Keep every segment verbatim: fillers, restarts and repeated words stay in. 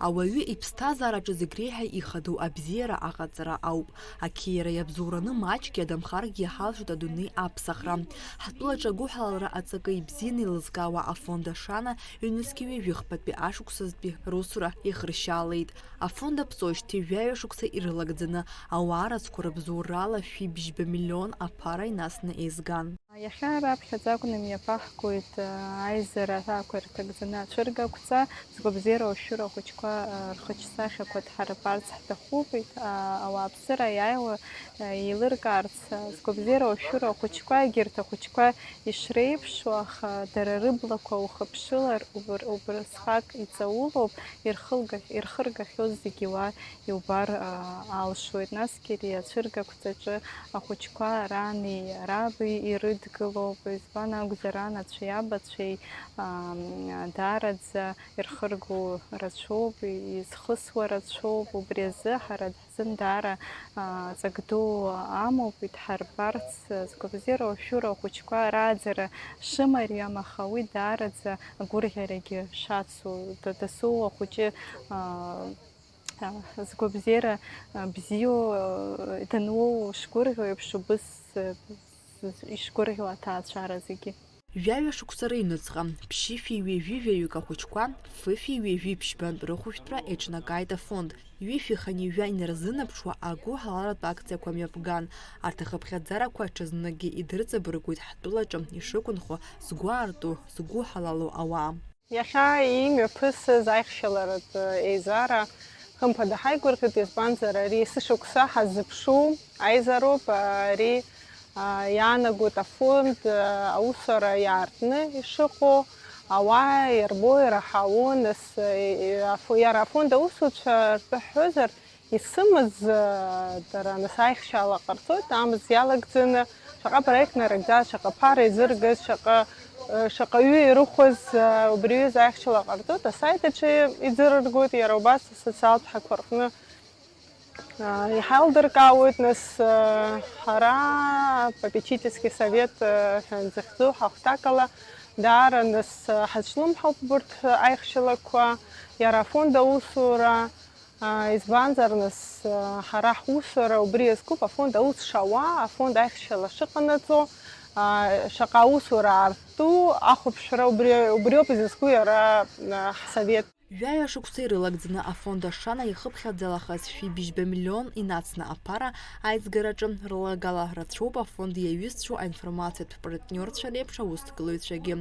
Ауаҩы иԥсҭазаараҿы зегь реиҳа ихадоу абзиара аҟаҵара ауп. Ақьиара иабзоураны маҷк иадамхаргьы иҳалшоит адунеи аԥсахра. Ҳтәылаҿы агәыҳалалра аҵакы ибзианы еилызкаауа афонд Ашана ҩнызқьи ҩажәи хԥатәи ашықәсазтәи русура ихыршьаалеит. Афонд аԥҵоижьҭеи жәаҩа шықәса ирылагӡаны ауаа рацәқәа рыбзоурала шәибжьба миллион аԥара инасны еизган. Иахьа раԥхьаӡа акәны имҩаԥаҳгоит, аа, аизара аҳәаақәа ирҭагӡаны ацәыргақәҵа, згәабзиара ушәшәыра ахәыҷқәа, аа, рхаҿсахьақәа дҳарбарц ҳҭахуп, ит-, аа, ауааԥсыра аиааиуа, аа, еилыркаарц, аа, згәабзиара ушәшәыра ахәыҷқәа, егьырҭ ахәыҷқәа ишреиԥшу, аха дара рыблақәа ухыԥшылар, убр-, убрысҟак иҵаулоуп, ирхылгахь-, ирхыргахьоу зегьы уа иубар, аа, алшоит. Насгьы ари ацәыргақәҵаҿы ахәыҷқәа рани раби ирыдгылоуп, избан акәзар, анацәеи абацәеи, аа, даараӡа ирхырго рацәоуп, изхысуа рацәоуп, убри азы ҳара даҳзын даара, аа, ҵак ду амоуп, идҳарбарц, згәабзиара ушәшәыра ахәыҷқәа рааӡара шымариам, аха уи даараӡа агәырӷьарагьы шацу, да-, дасу ахәыҷы, аа, а, згәабзиара, а, бзиоу, а, дануоу шгәырӷьо еиԥш убыс, а, ишгәырӷьо аҭаацәара зегьы. Жәаҩа шықәса рыҩныҵҟа, ԥшьышәи ҩажәи жәаҩык ахәыҷқәа, фышәи ҩажәи ԥшьбантә рыхәшәтәра еиҿнакааит афонд. Ҩышәи хынҩажәа инарзынаԥшуа агәыҳалалратә акциақәа мҩаԥган. Арҭ ахыԥхьаӡарақәа ҽазныкгьы идырҵабыргуеит ҳтәылаҿы ишықәынхо згәы аарту, згәы ҳалалу ауаа. Иахьа имҩаԥысыз аихшьаларатә еизара, хымԥада, ҳаигәырӷьоит, избанзар, ари есышықәса ҳаззыԥшу аизароуп. Ари, а, иаанагоит афонд, а, аусура иаартны ишыҟоу, ауаа ирбо, ираҳауа, нас, е, е, афо-, иара афонд аусуцәа ртәы ҳҳәозар, исымаз, э, дара, нас, аихшьала ҟарҵоит, амз иалагӡаны, шаҟа проект нарыгӡаз, шаҟа ԥара изыргаз, шаҟа, э, шаҟаҩы ирыхәаз, э, убри аҩыза аихшьала ҟарҵоит, асайт аҿы иӡырыргоит, иара убас асоциалтә ҳақәа рҟны, э, иҳалдыркаауеит, нас, э, ҳара попечительский совет, э, ҳәа нзыхьӡо ҳахәҭакала даара, нас, э, ҳазҿлымҳауп убырҭ аихшьалақәа, иара афонд аусура, Аа, избанзар, нас, аа, ҳара ҳусура убри иазкуп, афонд аус шауа, афонд аихшьала шыҟанаҵо, аа, шаҟа аусура аарту ахәаԥшра убри, убриоуп изызку иара, аа, ҳсовет. Жәаҩа шықәса ирылагӡаны афонд Ашана ихыԥхьаӡалахаз шәибжьба миллион инацны аԥара аизгараҿы рылагала рацәоуп афонд иаҩызцәоу аинформациатә партниорцәа реиԥш аусҭгылаҩцәагьы.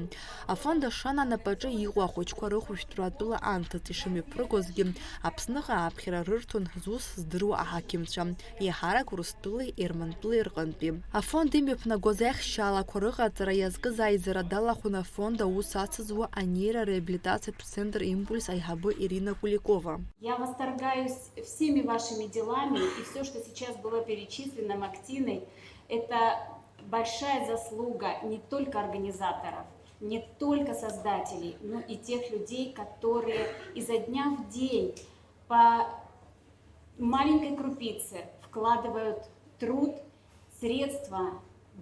Афонд Ашана анапаҿы иҟоу ахәыҷқәа рыхәшәтәра атәыла аамҭазы ишымҩаԥыргозгьы, Аԥсныҟа ааԥхьара рырҭон зус здыруа аҳақьымцәа, еиҳарак Урыстәылеи Ермантәылеи рҟынтәи. Афонд имҩаԥнагоз аихшьаалақәа рыҟаҵара иазкыз аизара далахәын афонд аус ацызуа анеира реабилитациатә центр Импульс аиҳабы Ирина Куликова. Я восторгаюсь всеми вашими делами, и всё, что сейчас было перечислено Мактиной, это большая заслуга не только организаторов, не только создателей, но и тех людей, которые изо дня в день по маленькой крупице вкладывают труд, средства,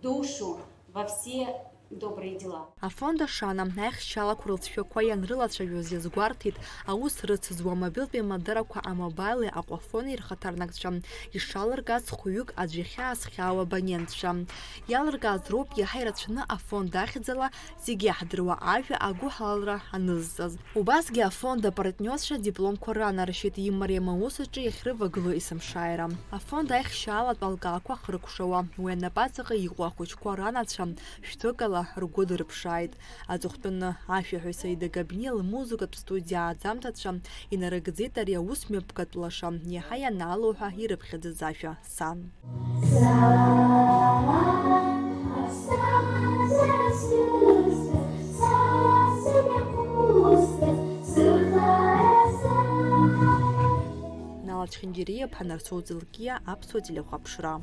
душу во все добрые дела. Афонд Ашана аихшьалақәа рылҵшәақәа ианрылацәажәоз иазгәарҭеит, аус рыцызуа амобилтә еимадарақәа амобаили Аҟәафони рхаҭарнакцәа ишалыргаз хәҩык аӡә иахьаазхьаау абонентцәа. Иалыргаз роуп иаҳа ирацәаны афонд ахьӡала зегь иаҳдыруа ажәа агәыҳалалра анызҵаз. Убасгьы афонд апартниорцәа дипломқәа ранаршьеит имариам аус аҿы иахьрывагылоу есымшааира. Афонд аихшьаалатә алкаақәа ахыркәшауа, уи анапаҵаҟа иҟоу ахәыҷқәа ранацәа шәҭык ала ргәы дырԥшааит. Аҵыхәтәаны ашәаҳәаҩ Саида Габниа лмузыкатә студиа ааӡамҭацәа инарыгӡеит ари аус мҩаԥгатә лаша, иаҳа ианаалоуҳәа ирыԥхьаӡаз ашәа сан. Нала Чхиндириа, Ԥанарсоу Ӡылкиа, Аԥсуа телехәаԥшра.